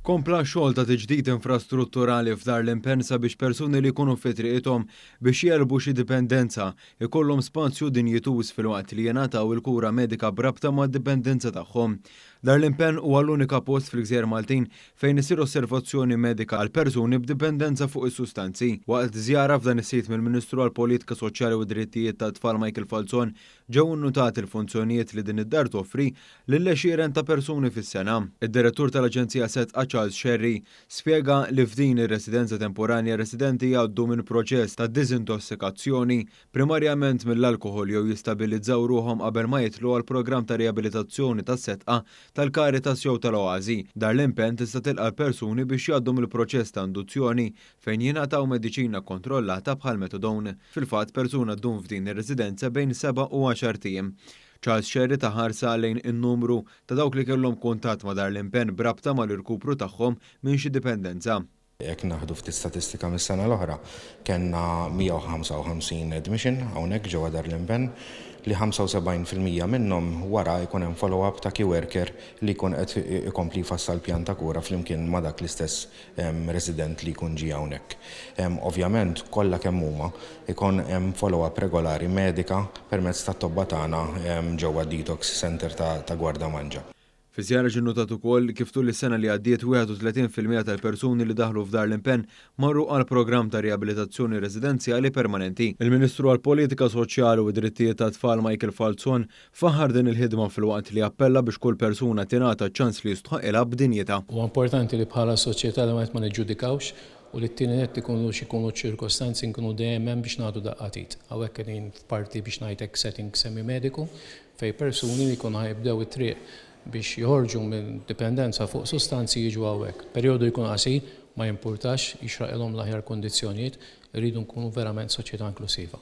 Kompla x-xogħol ta' tiġdid infrastrutturali f'Dar l-Impenn sabiex persuni li jkunu fi triqithom biex jegħlbu xi dipendenza jkollhom spazju dinjituż filwaqt li jingħataw il-kura medika b'rabta mad-dipendenza tagħhom. Dar l-Impenn huwa l-unika post fil-Gżejjer Maltin fejn issir osservazzjoni medika għal persuni b'dipendenza fuq is-sustanzi. Waqt żjara f'dan is-sit mill-Ministru għall-Politika Soċjali u d-Drittijiet tat-Tfal Michael Falzon Ġew innutati l-funzjonijiet li din id-dar toffri lil għexieren ta' persuni fis-sena. Id-Direttur tal-Aġenzija Sedqa Charles Scerri spjega li f'din ir-residenza temporanja r-residenti jgħaddu minn proċess ta' diżintossikazzjoni primarjament mill-alkoħol jew jistabilizzaw ruħhom qabel ma jidħlu għall-programm ta' riabilitazzjoni tas-Sedqa tal-Caritas jew tal-Oasi. Dar l-Impenn tista' tilqa' l-persuni biex jgħaddu mill-proċess ta' induzzjoni fejn jingħataw mediċina kkontrollata bħal methadone. Fil-fatt, persuna ddum f'din ir-residenza bejn seba' u għaxart ijiem. Charles Scerri ta ħarsa lejn in-numru ta' dawk li kellhom kuntatt ma' Dar l-Impenn b'rabta mal-irkupru tagħhom minn xi dipendenza. Jekk naħdu ftit statistika mis-sena l-oħra, kellna 155 admission hawnhekk ġewwa Dar l-Impenn, li 75% minnhom wara jkun hemm follow-up ta' key worker li jkun qed ikompli jfassal pjan ta' kura flimkien ma' dak l-istess resident li jkun ġie hawnhekk. Ovvjament kollha kemm huma jkun hemm follow-up regolari medika permezz tat-tobba tagħna ġewwa d-detox centre ta' Gwardamanġa. Fiż-żjara ġie nnutat ukoll kif tul is-sena li għaddiet 31% tal-persuni li daħlu f'Dar l-Impenn marru għal programm ta' riabilitazzjoni residenzjali permanenti. Il-Ministru għall-Politika Soċjali u d-Drittijiet tat-Tfal Michael Falzon Faħħar din il-ħidma filwaqt li appella biex kull persuna tingħata ċ-ċans li jistħoqilha b'dinjità. Huwa importanti li bħala soċjetà l-ewwel nett ma niġġudikawx u li t-tieni nett ikunu x'ikunu ċ-ċirkostanzi nkunu dejjem hemm biex nagħtu daqqa t'id. Hawnhekk qegħdin f'parti biex ngħid hekk setting semi-mediku fejn persuni li jkunu ħa jibdew it-triq biex joħorġu minn dipendenza fuq sustanzi jiġu hawnhekk. Perjodu jkun qasir, ma jimpurtax, jixraqilhom l-aħjar kundizzjonijiet, irridu nkunu verament soċjetà inklussiva.